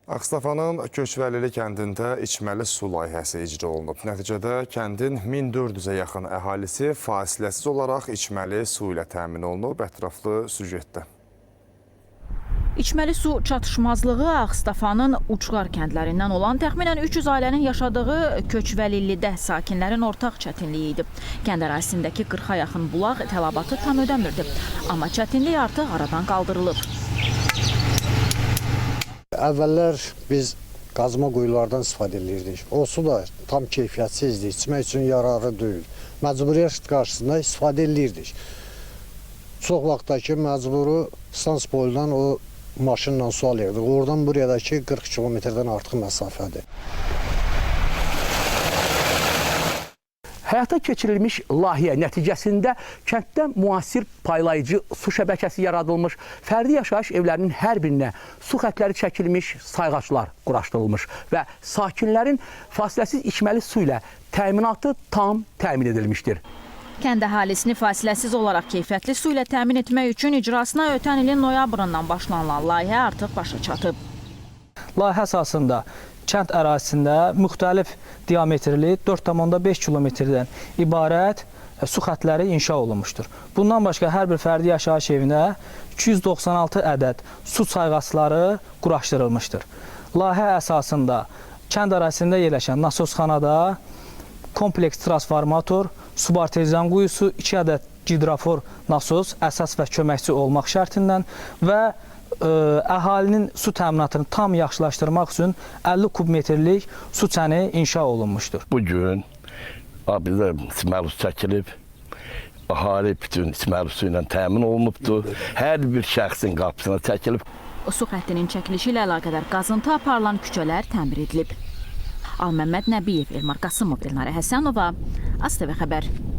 Ağstafanın Köçvəlili kəndində içməli su layihəsi icra olunub. Nəticədə kəndin 1400-ə yaxın əhalisi fasiləsiz olaraq içməli su ilə təmin olunub. Ətraflı süjetdə. İçməli su çatışmazlığı Ağstafanın ucqar kəndlərindən olan təxminən 300 ailənin yaşadığı Köçvəlilidə sakinlərin ortaq çətinliyi idi. Kənd ərazisindəki 40-a yaxın bulaq tələbatı tam ödəmirdi. Amma çətinlik artıq aradan qaldırılıb. Əvvəllər biz qazma quyulardan istifadə edirdik. O su da tam keyfiyyətsizdir, içmək üçün yararlı deyil. Məcburiyyət qarşısında istifadə edirdik. Çox vaxtdakı məcburu stans boyundan o maşınla su alırdıq. Oradan buraya da ki 40 kilometrdən artıq məsafədir. Həyata keçirilmiş layihə nəticəsində kənddə müasir paylayıcı su şəbəkəsi yaradılmış, fərdi yaşayış evlərinin hər birinə su xətləri çəkilmiş, sayğaclar quraşdırılmış və sakinlərin fasiləsiz içməli su ilə təminatı tam təmin edilmişdir. Kənd əhalisini fasiləsiz olaraq keyfiyyətli su ilə təmin etmək üçün icrasına ötən ilin noyabrından başlanılan layihə artıq başa çatıb. Layihə əsasında kənd ərazisində müxtəlif diametrli 4,5 kilometrdən ibarət su xətləri inşa olunmuşdur. Bundan başqa hər bir fərdi yaşayış evinə 296 ədəd su sayğacları quraşdırılmışdır. Layihə əsasında kənd ərazisində yerləşən nasosxanada kompleks transformator, subartezyan quyusu, 2 ədəd gidrofor nasos əsas və köməkçi olmaq şərtindən və əhalinin su təminatını tam yaxşılaşdırmaq üçün 50 kubmetrlik su çəni inşa olunmuşdur. Bu gün bizdə içməli su çəkilib, əhali bütün içməli su ilə təmin olunubdur. Hər bir şəxsin qapısına çəkilib. Su xəttinin çəkilişi ilə əlaqədar qazıntı aparılan küçələr təmir edilib. Alməmməd Nəbiyev, Elmar Qasımov, Elnarə Həsənova, ASTV xəbər.